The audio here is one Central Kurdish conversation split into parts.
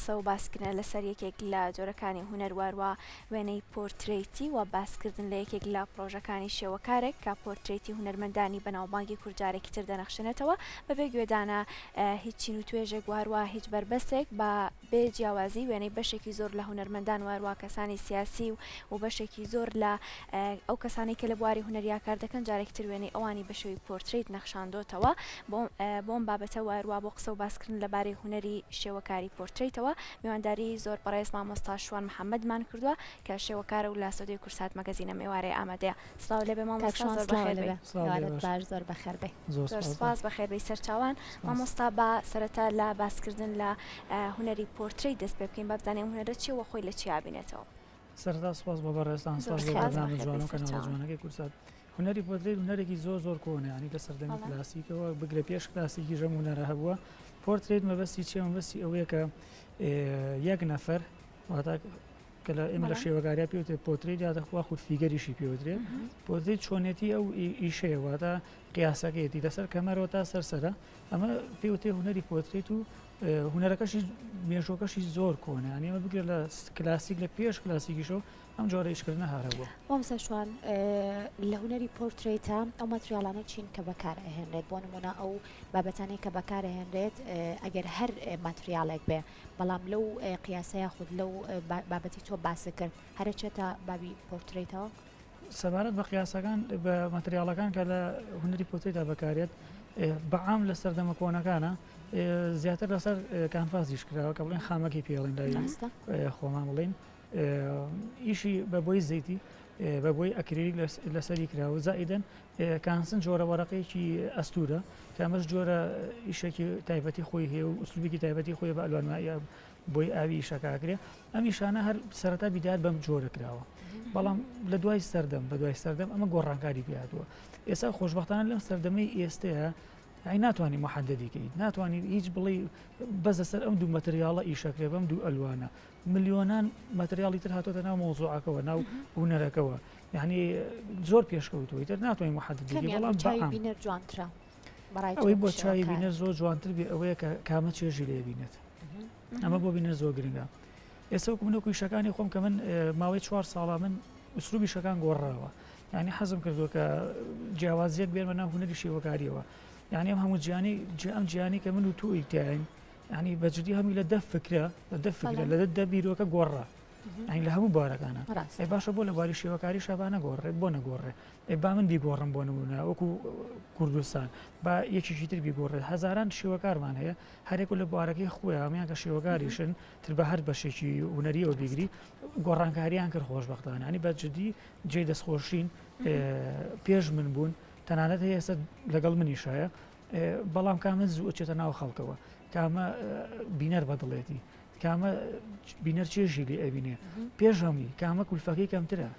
قسە و باسکردنە لەسەر یەکێک لە جۆرەکانی هونەر واروا وێنەی پۆرترەیتی و باسکردن لە یەکێک لە پڕۆژەکانی شێوەکارێک کە پۆرترەیتی هونەرمەندانی بەناوبانگی کورد جارێکی تر دەنەخشێنێتەوە بەبێ گوێدانە هیچ چین و توێژێک واروا هیچ بەربەستێک بە بێ جیاوازی وێنەی بەشێکی زۆر لە هونەرمەندان واروا کەسانی سیاسی و و بەشێکی زۆر لە ئەو کەسانەی کە لە بواری هونەریا کار دەکەن جارێکی تر وێنەی ئەوانی بە شێوەی پۆرترەیت نەخشاندۆتەوە بۆ بۆ ئەم بابەتە واروا بۆ قسە و باسکردن لەبارەی هونەری شێوەکاری پۆرترەیتەوە میوانداری زۆر بەڕێز مامۆستا شوان محەمەدمان کردووە کە شێوەکارە و لە ستۆدیۆی کوردسات مەگەزینە مێوارەی ئامادەیە. سڵاو لێبێ کاک مامۆستا شوان زۆر سڵاو بەخێر لێبێ بێی. سڵاو لێ ئێوارەت باش. باش زۆر بەخێر بێی. زۆر زۆر سپاس سپاس بەخێر بێی سەرچاوان. سپاس. مامۆستا با سەرەتا لە باسکردن لە هونەری پۆرترەیت دەست پێ بکەین با بزانین ئەم هونەرە چیە و خۆی لە چیا بینێتەوە. سەرەتا سپاس بۆ بەڕێزتان زۆر سپاس بۆ سپاس بەرنامە بەخێر جوان بێی و کەناڵە سەرچاوان. جوانەکەی کوردسات. هونەری پۆرترەیت هونەرێکی زۆر زۆر کۆنە یانی لە سەردەمی بەڵێ. کلاسیکەوە بگرە پێش کلاسیکیش ئەم هونەرە هەبووە. پۆرترەیت مەبەستی چیە؟ مەبەستی ئەوەیە کە یەک نەفەر واتە کە لە ئێمە لە بەڵێ. شێوەکاریا پێوترێت پۆرترەیت یا دەخوا خود figure یشی پێوترێت پۆرترەیت چۆنێتی ئەو ئیشەیە واتە قیاسەکەیەتی لەسەر کەمەرەوە تا سەر سەرە ئەمە پێوتێ هونەری پۆرترەیت و هونەرەکەشی مێژوەکەشی زۆر کۆنە یانی ئەمە بگرە لە کلاسیک لە پێش کلاسیکیشەوە ئەم جۆرە ئیشکردنە هەر هەبووە. مامۆستا شوان لە هونەری پۆرترەیتە ئەو ماتریاڵانە چین کە بەکار ئەهێنرێت بۆ نمونە ئەو بابەتانەی کە بەکار ئەهێنرێت ئەگەر هەر ماتریاڵێک بێ بەڵام لەو قیاسە یاخود لەو بابەتی تۆ باست کرد هەر ئەچێتە بابی پۆرترەیتەوە؟ سەبارەت بە قیاسەکان بە ماتریاڵەکان کە لە هونەری پۆرترەیتدا بەکارێت بەعام لە سەردەمە کۆنەکانە زیاتر لەسەر کانفاس ئیش کراوە کە بڵێن خامەکەی پێڵێن لای خۆمان بڵێن ئیشی بە بۆی زەیتی بە بۆی ئەکریلیک لەسەری کراوە زائیدەن کانسن جۆرە وەرەقەیەکی ئەستورە کە ئەمەش جۆرە ئیشێکی تایبەتی خۆی هەیە و ئوسلوبێکی تایبەتی خۆی بە ئەلوان مائیە بۆی ئاوی ئیشەکە ئەکرێ ئەم ئیشانە هەر سەرەتا بیدار بەم جۆرە کراوە بەڵام لە دوای سەردەم بە دوای سەردەم ئەمە گۆڕانکاری پێهاتووە ئێستا خۆشببختانە لەم سەردەمەی ئێستەیە ئەی ناتوانانی محددی کەیت ناتوانانی هیچ بڵێ بەس لەسەر ئەم دوو مەتریاڵە ئیشەکرێ بەم دوو ئەلوانە ملیۆنان مەتریاڵی تر هاتۆتە ناو مەوزوعەکەوە ناو هونەرەکەوە یعنی زۆر پێشکەوتووە ئیتر ناتوانین محدد بکەین کامیان بەڵام بۆ چاوی بەعام بینەر جوانترە بەڕای تۆ ئەوەی وەکو بۆ چاوی شێوەکار؟ بینەر زۆر جوانتر بێ ئەوەیە کە کامە چێژی لێ بینێت ئەمە بۆ بینەر زۆر گرنگە ئێستا وەکو من وەکو ئیشەکانی خۆم کە من ماوەی چوار ساڵە من ئوسلوبی ئیشەکان گۆڕاوە یعنی حەزم کردووە کە جیاوازیەک بێنمە ناو هونەری شێوەکاریەوە یعنی ئەم هەموو جیانی ئەم جیانی کە من و تۆ تیاین یعنی بە جدی هەمووی لە دە فکرە لە دە فکرە لە دە بیرۆکە گۆڕا یعنی لە هەموو بارەکانە ئەی باشە بۆ لە باری شێوەکاری شابا نەگۆڕێت بۆ نەگۆڕێ ئەی با من بیگۆڕم بۆ نمونە وەکو کوردستان با یەکێکی تر بیگۆڕێت هەزاران شێوەکارمان هەیە هەرێک و لە بوارەکەی خۆیان کە شێوەکاریشن تر بە هەر بەشێکی هونەریەوە بیگری گۆڕانکاریان کرد خۆشببختانە ینی بە جدی جێ دەستخۆشین پێش من بوون تەنانەت هەیە ئێستا لەگەڵ منیشایە بەڵام کامە زوو ئەچێتە ناو خەڵکەوە کامە بینەر بەدڵێتی کامە بینەر چێژی لێ ئەبینێ پێش هەمووی کامە کولفەکەی کەمترە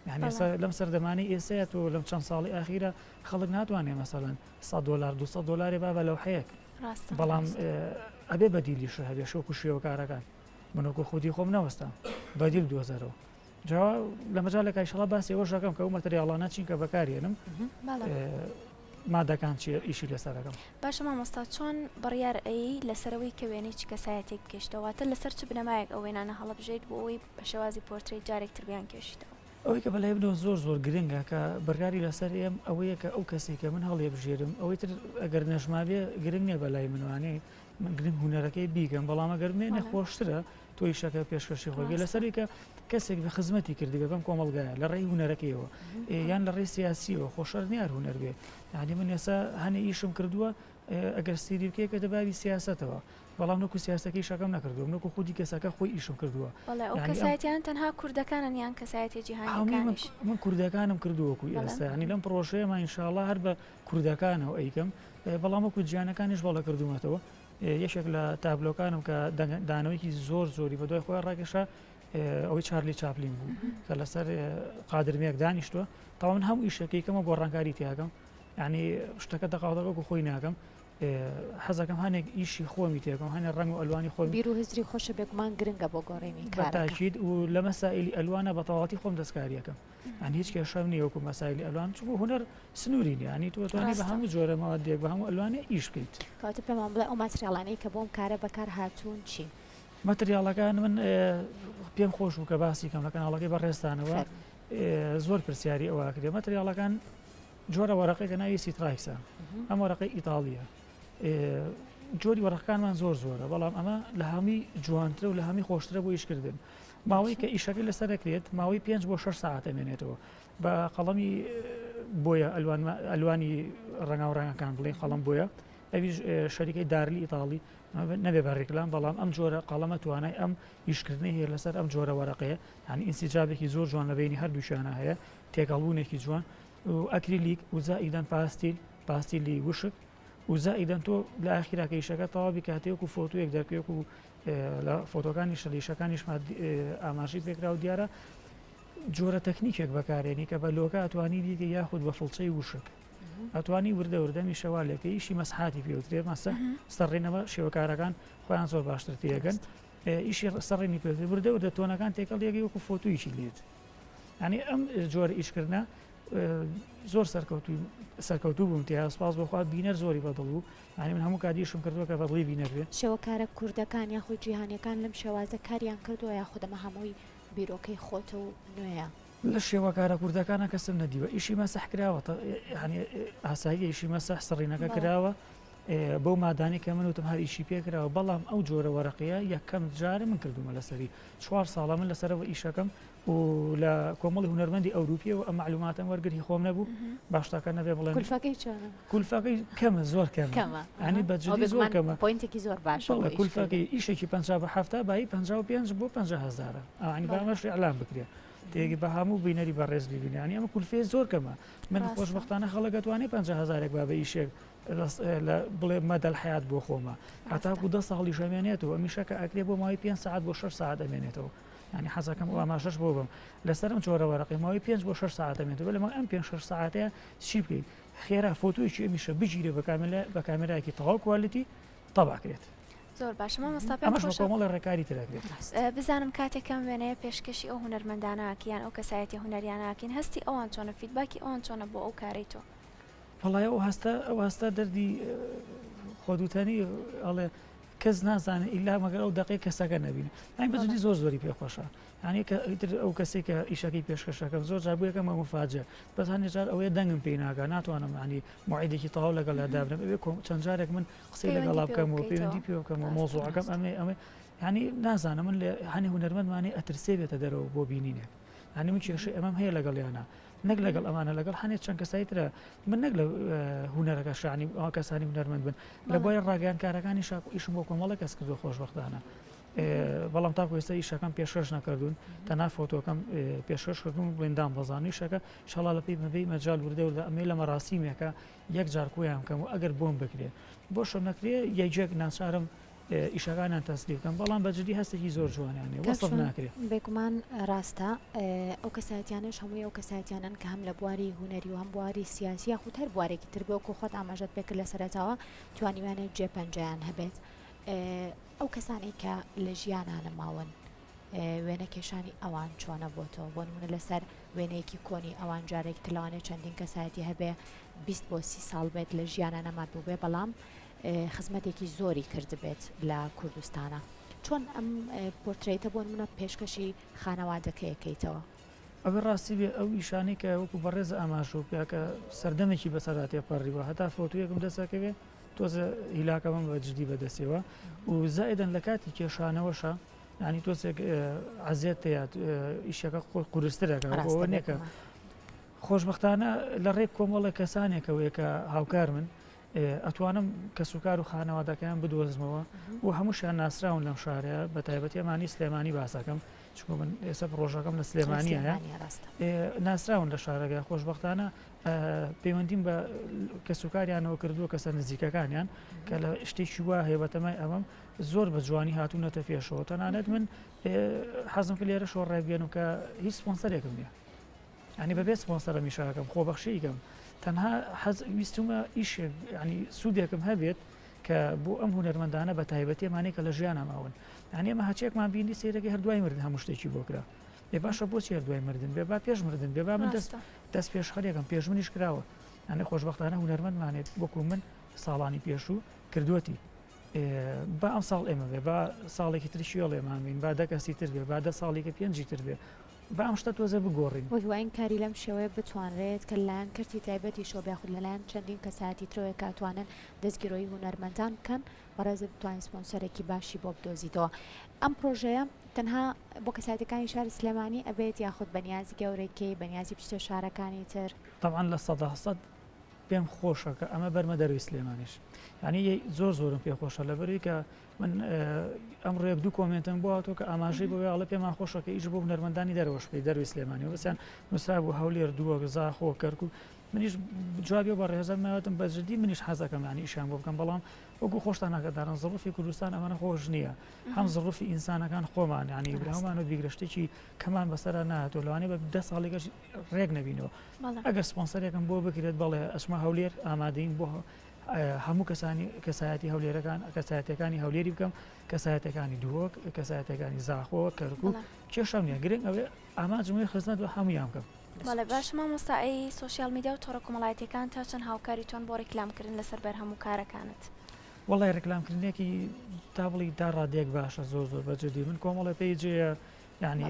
یعنی ئێستا لەم سەردەمانی ئێسەیە تۆ لەم چەند ساڵی ئاخیرە خەڵک ناتوانێ مەسەڵەن 100 دلار 200 دلاری با بە لەوحەیەک بەڵام ئەبێ بەدیلیش هەبێ شۆک و شێوەکارەکان منۆکو خودی خۆم نەوەستام بەدیل دۆزەرەوە جا لە مەجالێکا ئیشەڵا باسی ئەوەش دەکەم کە ئەو مەتەریاڵانە چین کە بەکارێنم مادەکان چیە ئیشی لەسەر دەکەم. باشە مامۆستا چۆن بڕیار ئەیەی لەسەرەوەی کە وێنەی چ کەسایەتیەک بکێشیتەوە واتە لەسەر چ بنەمایەک ئەو وێنانە هەڵەبژێریت بۆ ئەوەی بە شێوازی پۆرترەیت جارێک تر بیانکێشیتەوە؟ ئەوەی کە بەلای منەوە زۆر زۆر گرنگە کە بڕیاری لەسەر ئێم ئەوەیە کە ئەو کەسەی کە من هەڵیبژێرم ئەوەی تر ئەگەر نەشمابێ گرنگ نیە بەلای منوانێ من گرنگ هونەرەکەی بیکەم بەڵام ئەگەر بمێنێ خۆشترە تۆ ئیشەکە پێشکەشی خۆی بێ لەسەر کە کەسێک بە خزمەتی کردبێ بەم کۆمەڵگایە لە ڕێی هونەرەکەیەوە یان لە ڕێی سیاسیەوە خۆشەر نیار هونەر بێ یعنی من ئێستا هەنێ ئیشم کردووە ئەگەر سیری بکەی کە دەباوی سیاستەوە بەڵام نەکو سیاسەکەی شەکەم نەکردووە نەکو خودی کەسەکە خۆی ئیشم کردووە کەسایەتیان تەنها کوردەکانن یان کەسایەتی جیهانیەکانیش من کوردەکانم کردووە وەکو ئێستا ینی لەم پرۆژەیەما ئینشاءڵڵا هەر بە کوردەکانەوە ئەیکەم بەڵام وەکو جیانەکانیش بەڵە کردوومەتەوە یەکێک لە تابلۆکانم کە دانەوەیکی زۆر زۆری بە دوای خۆی ڕاکێشا ئەوەی چارلی چاپلین بوو کە لەسەر قادرمێک دانیشتووە تاوا من هەموو ئیشەکەی کەمە گۆڕانکاری تیاکەم ینی شتەکە دەقاودەکە خۆی ناکەم حەزەکەم هەنێک ئیشی خۆمی تێکەم هەنێ ڕەنگ و ئەلوانی خۆم بیر و هزری خۆشە بێگومان گرنگە بۆ گۆڕینی کارەکە و لە مەسائلی ئەلوانە بە تەواوەتی خۆم دەستکاریەکەم یانی هیچ کێشەم نییە وەکو مەسایلی ئەلوان چونکە هونەر سنووری نییە یانی تۆ توانی بە ڕاستە. هەموو جۆرە مەوادێک بە هەموو ئەلوانێ ئیش بکەیت. کەواتە پێمان بڵێ ئەو ماتریاڵانەی کە بۆ ئەم کارە بەکار هاتوون چین؟ مەتریاڵەکان من پێم خۆش بوو کە باسی کەم لە کەناڵەکەی بەڕێزتانەوە زۆر پرسیاری ئەوە کرێ مەتریاڵەکان جۆرە وەرەقێکە ناوی سیترایکسە ئەم وەرەقەی ئیتاڵیە جۆری وەرەقەکانمان زۆر زۆرە بەڵام ئەمە لە هەمووی جوانترە و لە هەمووی خۆشترە بۆ ئیشکردن ماوەی کە ئیشەکەی لەسەر دەکرێت ماوەی 5 بۆ 6 ساعت ئەمێنێتەوە بە قەڵەمی بۆیە ئەلوانی ڕەنگاو ڕەنگەکان بڵێن قەڵەم بۆیە ئەویش شەریکەی دارلی ئیتاڵی نەبێ بە ڕیکلام بەڵام ئەم جۆرە قەڵەمە توانای ئەم ئیشکردنەی هەیە لەسەر ئەم جۆرە وەرەقەیە یعنی ئینسیجابێکی زۆر جوان لە بینی هەردووشیانە هەیە تێکەڵبوونێکی جوان و ئەکریلیک و زائیدەن پاستیل پاستیلی وشک و زائیدەن تۆ لە ئاخیرا کە ئیشەکە تەواوی کاتێک و فۆتۆیەک دەرکەوێت و لە فۆتۆکانی شەلیشەکانیش ئاماژەی پێکرا و دیارە جۆرە تەکنیکێک بەکارێنی کە بە لۆکە ئەتوانی بیکە یاخود بە فڵچەی وشک ئەتوانی وردە وردە میشەوا لەکە ئیشی مەسحاتی پێوترێ مەسە سەرڕینەوە شێوەکارەکان خۆیان زۆر باشتر تێگەن ئیشی سەڕینی پێوترێ وردە وردە tone ەکان تێکەڵ یەکەی وەکو فۆتویشی لێت یعنی ئەم جۆرە ئیشکردە زۆر سەرکەوتوو سەرکەوتوو بووم تیا سپاس بۆخوا بینەر زۆری بەدڵ بوو یعنی من هەموو کاتیشم کردووە کە بەدڵی بینەر بێ. شێوەکارە کوردەکان یاخود جیهانیەکان لەم شێوازە کاریان کردووە یاخود ئەمە هەمووی بیرۆکەی خۆتە و نوێیە؟ لە شێوەکارە کوردەکانە کەسم نەدیوە ئیشی مەسح کراوە یعنی ئاساییە ئیشی مەسح سڕینەکە کراوە بەو مادانەی کە من وتم هەر ئیشی پێکراوە بەڵام ئەو جۆرە وەرەقەیە یەکەم جارە من کردومە لەسەری چوار ساڵە من لەسەرەوە ئیشەکەم و لە کۆمەڵی هونەرمەندی ئەوروپیەوە ئەم مەعلوماتەم وەرگرت هی خۆم نەبوو با شتەکە نەبێ بڵێن کولفەکەی چۆنە؟ کولفەکەی کەمە زۆر کەمە کەمە یانی بە ئەو جدی زۆر بێگومان کەمە point ێکی زۆر باشە بۆ بەڵێ ئیشکردن. کولفەکەی ئیشێکی 50 بە 70 بایی 55 بۆ 50 هەزارە ئەوانی با بەڵێ. ئەمەش ئیعلان بکرێ تێگی بە هەموو بینەری بەڕێز ببینێ یانی ئەمە کولفەیە زۆر کەمە من ڕاستە. خۆشبەختانە خەڵک ئەتوانێ 50 هەزارێک با بە ئیشێک لە بڵێ مەدەل حەیات بۆ خۆمە ڕاستە. هەتاکو دە ساڵیش ئەمێنێتەوە ئەمیشە کە ئەکرێ بۆ ماوەی 5 سەعات بۆ 6 سەعات ئەمێنێتەوە یانی حەزەکەم ئەو ئاماژەش بۆ بم لەسەر ئەم جۆرە وەرەقەی ماوەی پێنج بۆ شەش سەعات ئەمێنێتەوە لە ماوەی ئەم پێنج شەش سەعاتەیە چی بکەیت خێرا فۆتۆیەکی ئەمیشە بگیرێ بە کامێرا بە کامێرایەکی تەواو quality تەبع کرێت. زۆر باشە مامۆستا پێم ئەمەش بە خۆشە کۆمەڵێ ڕێکاری تر ئەکرێت. بزانم کاتێک ئەم وێنەیە پێشکەشی ئەو هونەرمەندانە ئەکەی یان ئەو کەسایەتیە هونەریانە ئەکەین هەستی ئەوان چۆنە feedback ی ئەوان چۆنە بۆ ئەو کارەی تۆ؟ وەڵای ئەو هەستە ئەو هەستە دەردی خۆدوتەنی ئەڵێ کەس نازانێ ئیلا مەگەر ئەو دەقەی کەسەکە نەبینێ یانی بە جدی زۆر زۆری پێ خۆشە یانی کە ئیتر ئەو کەسێک کە ئیشەکەی پێشکەشەکەم زۆر جار بۆ یەکەم مفاجە بەس هەندێک جار ئەوەیە دەنگم پێی ناگا ناتوانم ینی موعیدێکی تەواو لەگەڵ دابنم ئەوێ چەند جارێک من قسەی لەگەڵا بکەم و پەیوەندی پێ بکەم و مۆزوعەکەم ئەمێ ئەمێ ینی نازانم من لە هەنی هونەرمەندمانی ئەترسێ بێتە دەرەوە بۆ بینینێک ینی من کێشەی ئەمەم هەیە لەگەڵیانە نەک لەگەڵ ئەمانە لەگەڵ هەنێ چەند کەسایی ترە من نەک لە هونەرەکە شانی ئەو کەسانی هونەرمەند بن لە بواری ڕاگەیاندکارەکانی شاک ئیشم بۆ کۆمەڵە کەس کردو خۆشبەختانە بەڵام تاکو ئێستا ئیشەکەم پێشکەش نەکردوون تەنها فۆتۆکەم پێشکەش کردوون بڵێندان بەزانانی شەکە شەڵا لە پێی مەبەی مەجال وردە وردە ئەمێ لە مەراسیمێکە یەک جار کۆیان بکەم و ئەگەر بۆم بکرێ بۆشم نەکرێ یەکێک ناچارم ئیشەکانیان تەسلیم بکەم بەڵام بە جدی هەستێکی زۆر جوانیان هەیە کاک وەسف شوان ناکرێ. بێگومان ڕاستە ئەو کەسایەتیانەش هەمووی ئەو کەسایەتیانەن کە هەم لە بواری هونەری و هەم بواری سیاسی یاخود هەر بوارێکی تر بێ وەکو خۆت ئاماژەت پێ کرد لە سەرەتاوە توانیویانە جێ پەنجەیان هەبێت ئەو کەسانەی کە لە ژیانا نەماون وێنەکێشانی ئەوان چۆنە بۆ تۆ بۆ نمونە لەسەر وێنەیەکی کۆنی ئەوان جارێک تر لەوانەیە چەندین کەسایەتی هەبێ 20 بۆ 30 ساڵ بێت لە ژیانا نەمابووبێ بەڵام خزمەتێکی زۆری کردبێت لە کوردستانا. چۆن ئەم پۆرترەیتە بۆ نمونە پێشکەشی خانەوادەکەی ئەکەیتەوە؟ ئەوەی ڕاستی بێ ئەو ئیشانەی کە وەکو بەڕێز ئاماژەو پێ کە سەردەمێکی بەسەردا تێپەڕیوە هەتا فۆتۆیەکم دەست ئەکەوێ تۆزە هیلاکەمم بە جدی بەدەستەوە و زائیدەن لە کاتی کێشانەوەشە یعنی تۆزێک عەزیەت تێیات ئیشەکە قورسترەکە ڕاستە ئەوە نییە کە بێگومان. خۆشبەختانە لە ڕێک کۆمەڵێک کەسانێکەوەیە کە هاوکار من ئەتوانم کەسوکار و خانەوادەکەیان بدۆزمەوە و هەمووشیان ناسراون لەم شارەیە بە تایبەتی ئەمانی سلێمانی باسەکەم چونکە من ئێستا پڕۆژەکەم لە سلێمانیایە ناسراون لە شارەکە خۆشبەختانە پەیوەندیم بە کەسوکاریانەوە کردووە کەسە نزیکەکانیان کە لە شتێکی وا هەیە بەتەمای ئەمەم زۆر بە جوانی هاتوونەتە پێشەوە تەنانەت من حەزم کرد لێرەشەوە ڕێبگەنم کە هیچ سپۆنسەرێکم نییە یانی بەبێ سپۆنسەرم ئیشەکەم خۆبەخشیکەم تەنها حەز ویستومە ئیشێک ینی سوودێکم هەبێت کە بۆ ئەم هونەرمەندانە بە تایبەتی ئەمانەی کە لە ژیانە ماون یانی ئەمە هەچێکمان بینی سەیرەکەی هەر دوای مردن هەموو شتێکی بۆ کرا بێ باشە بۆچی هەر دوای مردن بێ با پێش مردن بێ با من دەست دەست پێشخەرێکم پێش منیش کراوە یانی خۆشبەختانە هونەرمەندمانێت وەکو من ساڵانی پێشوو کردووەتی. با ئەم ساڵ ئێمە بێ با ساڵێکی تر شێڵێمان بین با دە کەسی تر بێ با دە ساڵیکە پێنجی تر بێ با ئەم شتە تۆزێ بگۆڕین. وە هیواین کاری لەم شێوەیە بتوانرێت کە لەلایەن کەرتی تایبەتیشەوە بێ یاخود لەلایەن چەندین کەسایەتی ترەوە کە ئەتوانن دەستگیرۆیی هونەرمەندان بکەن بەڕێزت بتوانیت سپۆنسەرێکی باشی بۆ بدۆزیتەوە ئەم پرۆژەیە تەنها بۆ کەسایەتەکانی شاری سلێمانی ئەبێت یاخود بەنیازی گەورەکەی بەنیازی بچیتە شارەکانی تر؟ تەبعەن 100% پێم خۆشە کە ئەمە بەرمە دەروی سلێمانیش یعنی زۆر زۆرم پێ خۆشە لەبەروی کە من ئەمڕۆ یەک دوو کۆمێنتم بۆ هاتووە کە ئاماژەی بۆ ئەڵێ پێمان خۆشە کە ئیش بۆ هونەرمەندانی دەرەوەش بکەی دەروی سلێمانی و بەسیان نووسرا بوو هەولێر دووەک زاخۆ کەرکوک منیش جوابی بە ڕێزەم ماوەتم بە جدی منیش حەزەکەم ینی ئیشیان بۆ بکەم بەڵام وەکو خۆشتان ئاگادارن زڕوفی کوردستان ئەمانە خۆش نییە هەم زڕوفی ئینسانەکان خۆمان ینی برامان و بیگرە شتێکی کەمان بەسەرا نهاتۆ لەوانەیە بە دە ساڵێکەش ڕێک نەبینەوە ئەگەر سپۆنسەرێکم بۆ بکرێت بەڵێ ئەچمە هەولێر ئامادەین بۆ هەموو کەسانی کەسایەتی هەولێرەکان کەسایەتەکانی هەولێری بکەم کەسایەتەکانی دهۆک کەسایەتەکانی زاخۆ کەرکوک کێشەم نیە گرنگ ئەوێ ئامانجم خزمەت بە هەمویان بکەم. بەڵێ باشە مامۆستا ئەی سۆشیال میدیا و تۆڕە کۆمەڵایەتیەکان تا چەند هاوکاری تۆن بۆ ڕیکلام کردن لەسەر بەرهەم و کارەکانت؟ وەڵای ڕیکلام کردنێکی تا بڵی تا ڕادەیەک باشە زۆر زۆر بە جدی من کۆمەڵێ page ەیە یعنی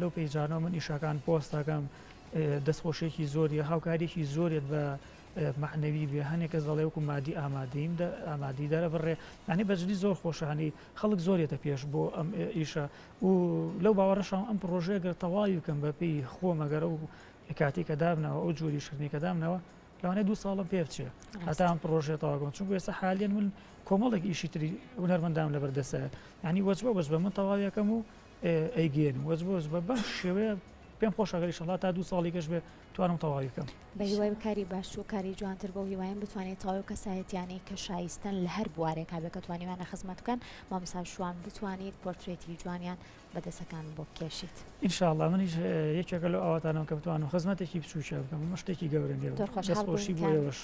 لەو page انەوە من ئیشەکان پۆستەکەم دەستخۆشیێکی زۆریە هاوکاریەکی زۆرێت بە مەعنەوی بێ هەنێک کەس دەڵێ وەکو مادی ئامادەیم ئامادی دەرەبڕێ یعنی بەجدی زۆر خۆشانی خەڵک زۆرێتە پێش بۆ ئەم ئیشە و لەو باوەڕەشام ئەم پرۆژەیە گەر تەواوی بکەم بە پێی خۆم ئەگەر ئەو کاتی کە دابنەوە ئەو جۆری شکردنی کە دامنەوە لەوانەیە دوو ساڵم پێ بچێ هەتا ئەم پرۆژەیە تەواو بکەم چونکە ئێستا حالیان من کۆمەڵێک ئیشی تری هونەرمەندام لەبەر دەستە یعنی وەجبە وەجبە من تەواویەکەم و ئەیگەیەنم وەجبە وەجبە بەم شێوەیە پێم خۆشە گەر ئیشەڵا تا دوو ساڵی کەش بێ توانم تەواوی بکەم. بە هیوای کاری باش و کاری جوانتر بەو هیوایەم بتوانێت تەواوی کەسایەتیانەی کە شایستەن لە هەر بوارێکا بێ کە توانیویانە خزمەت بکەن مامۆستا شوان بتوانیت پۆرترێتی جوانیان بە دەسەکان بۆ بکێشیت. ان شاء اللە منیش یەکێکە لەو ئاواتانەم کە بتوانم خزمەتێکی بچووکیان بکەم ئەمە شتێکی گەورە نییە زۆر خۆشحاڵ دەستخۆشی بووین بۆ کە ئێوەش.